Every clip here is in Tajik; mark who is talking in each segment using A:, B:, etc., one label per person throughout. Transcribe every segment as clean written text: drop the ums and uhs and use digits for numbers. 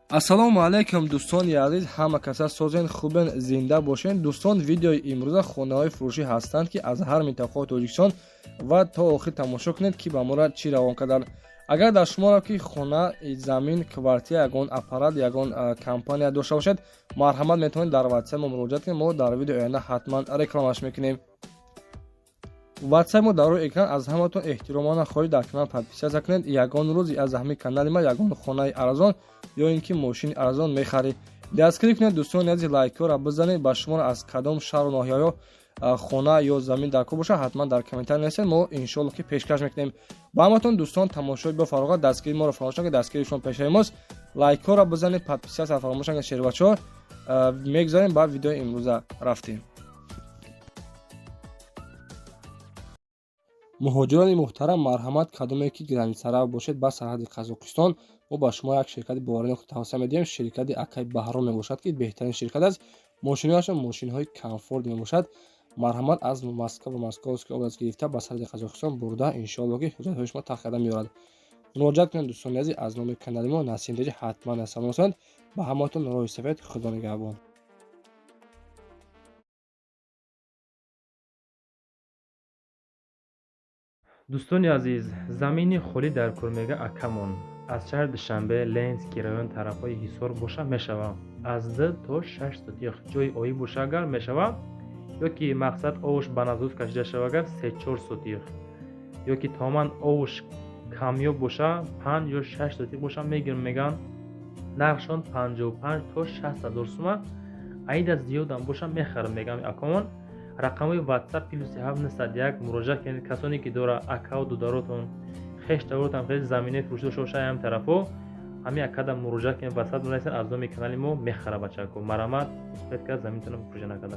A: Ассалому алайкум, дӯстони азиз, ҳама каса созен, хубен, зинда бошен. Дӯстон, видеои имрӯза хонаҳои фурӯшӣ ҳастанд, ки аз ҳар минтақаи Тоҷикистон, ва то охир тамошо кунед, ки ба моро чӣ равон карданд. Агар дар шуморо ки хона, замин, квартира, ягон аппарат, ягон компания дошта бошед, марҳамат, метавонед дар ватсап мо муроҷиат кунед. Мо дар видеои оянда ҳатман рекламаш мекунем. Ватсап мо дар рӯи экран. Аз ҳаматон эҳтиромона хоҳиш, дар канал подписаться кунед. Ягон рӯз аз ҳамин канали ма ягон хонаи арзон ё ин ки мошини арзон мехаред. Дастгирӣ кунед, дӯстони азиз, лайкҳоро бизанед. Ба шуморо аз кадом шаҳру ноҳияҳо хона ё замин дар кор бошад, ҳатман дар комментарий нависед, мо иншоалло ки пешкаш мекунем ба ҳаматон. Дӯстон, тамошои бо фароғат, дастгирии моро фаромӯш накунед, дастгирии шумо пешаи мост. Лайкҳоро бизанед, подписаться фаромӯш накунед. Шербачаҳо, мегузарем ба видеои имрӯза, рафтем. Муҳоҷирони муҳтарам, марҳамат, кадоме ки границарав бошед ба сарҳади Қазоқистон, мо ба шумо як ширкати боваринок тавсия медиҳем. Ширкати акай Баҳром мебошад, ки беҳтарин ширкат аст. Мошинҳояшон мошинҳои комфорт мебошад. Марҳамат, аз Москва ва Московский область гирифта ба сарҳади Қазоқистон бурда, иншоалло ки ҳуҷҷатҳои шумо тақ карда меорад. Муроҷиат кунед, дӯстони азиз, аз номи канали мо Насим Теҷи ҳатман салом расонед. Ба ҳамаатон роҳи сафед, Худо нигаҳбон.
B: Дӯстони азиз, замини холӣ дар курмега акамон аз шаҳри Душанбе, Ленинский район, тарафҳои Ҳисор боша мешава. Аз 2 то 6 сотих ҷои оӣ боша агар мешава, ё ки мақсад овуш ба насос кашида шава агар 3-4 сотих, ё ки тамоман овуш камёб боша, 5 ё 6 сотих боша мегирм меган. Нархшон 55 то 60 ҳазор сума, аида зиёдам боша мехарам мегам акамон. Рақамҳои WhatsApp +7 901, муроҷиат кунед. Касоне ки дора акаву дударотон, хештаворотон хеле заминаи фурӯшӣ дошта боша, ҳам тарафҳо ҳамин акада муроҷиат кунед, WhatsApp нависед, аз номи канали мо мехара. Бачако, марҳамат, успеть кард заминтонро фурӯша накарда.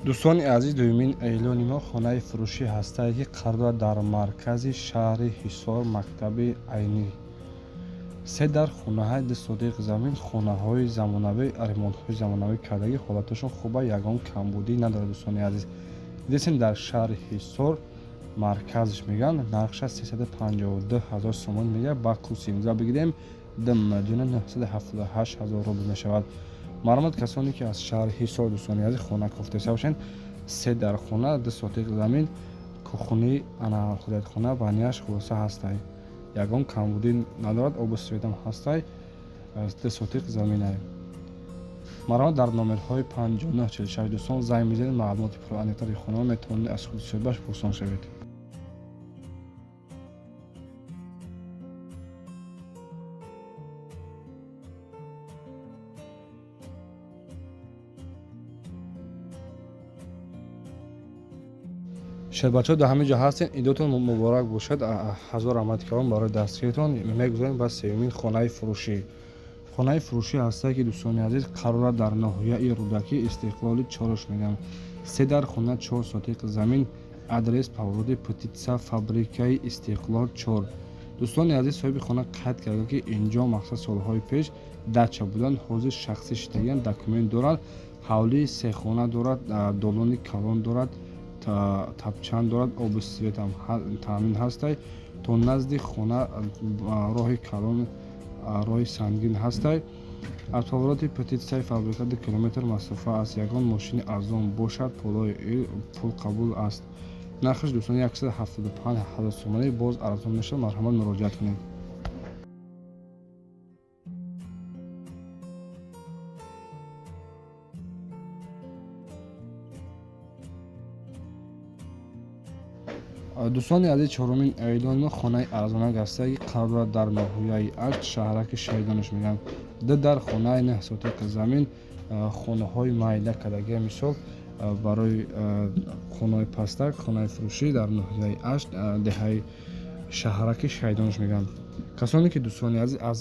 A: Дӯстони азиз, дуюмин эълони мо хонаи фурӯшӣ ҳастае, ки қарор дорад дар маркази шаҳри Ҳисор, мактаби Айнӣ. Се дар хонаҳаи, 2 сотиқ замин, хонаҳои замонавӣ, ремонтҳои замонавӣ кардагӣ, ҳолаташон хуба, ягон камбудӣ надорад. Дӯстони азиз, дидесем, дар шаҳри Ҳисор, марказш мегӯянд. Нархша 352 ҳазор сомон мегӯяд, ба курси имрӯза бигирем, 2 978 000 рубл мешавад. Марҳамат, касоне ки аз шаҳри Ҳисор, дӯстони азиз, хона кофтеса бошед, се дар хона, 2 сотиқ замин, кухни, ана ҳоҷатхона, ванияш, хулоса ҳастай, ягон камбудӣ надорад, обу светам ҳастай, 2 сотиқ заминай. Марҳамат, дар номерҳои 5946, дӯстон, занг мезанед, маълумоти пурра-аниқтари хонаро метавонед аз худи соҳибаш пурсон шавед. Шербачаҳо, дар ҳамин ҷо ҳастем. Идотон муборак бошад, ҳазор раҳмати калон барои дастгиритон. Мегузорем ба сеюмин хонаи фурӯшӣ. Хонаи фурӯшӣ ҳастае, ки, дӯстони азиз, қарор дорад дар ноҳияи Рӯдакӣ, Истиқлоли чорош мегӯям. Се дар хона, 4 сотиқ замин, адрес повороти птицефабрикаи Истиқлол 4. Дӯстони азиз, соҳиби хона қайд карда, ки инҷо мақсад солҳои пеш дача буданд, ҳозир шахсӣ шидагиан, документ дорад. Ҳавлии сехона дорад, долони калон дорад, тапчан дорад, обу светам таъмин ҳастай, то назди хона роҳи калон, роҳи сангин ҳастай. Аз повороти птицефабрика 2 километр масофа аст. Ягон мошини арзон бошад, пул қабул аст. Нархаш, дӯстон, 175 ҳазор сомонӣ, боз арзон мешавад. Марҳамат, муроҷиат кунед. Дӯстони азиз, чорумин эълони мо хонаи арзонак ҳастае, ки қарор дорад дар ноҳияи Ашт, шаҳраки Шаҳидонаш мегӯянд. Ду дар хонаи, 9 сотиқ замин, хонаҳои майда кардагия, мисол барои хонаҳои пастак. Хонаи фурӯшӣ дар ноҳияи Ашт, деҳаи шаҳраки Шаҳидонаш мегӯянд. Касоне ки, дӯстони азиз, аз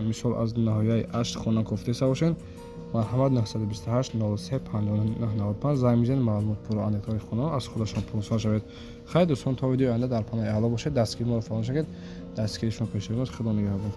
A: мисол аз ноҳияи Ашт хона кофтеса бошанд, марҳамат, 928 03 59 95 занг мезанед, маълумот пурра-аниқтари хонаро аз худашон пурсон шавед. Хайр, дӯстон, то видеои оянда дар паноҳи Алло бошед. Дастгири моро фаромӯш накунед, дастгири шумо пеши мост. Худо нигаҳбон.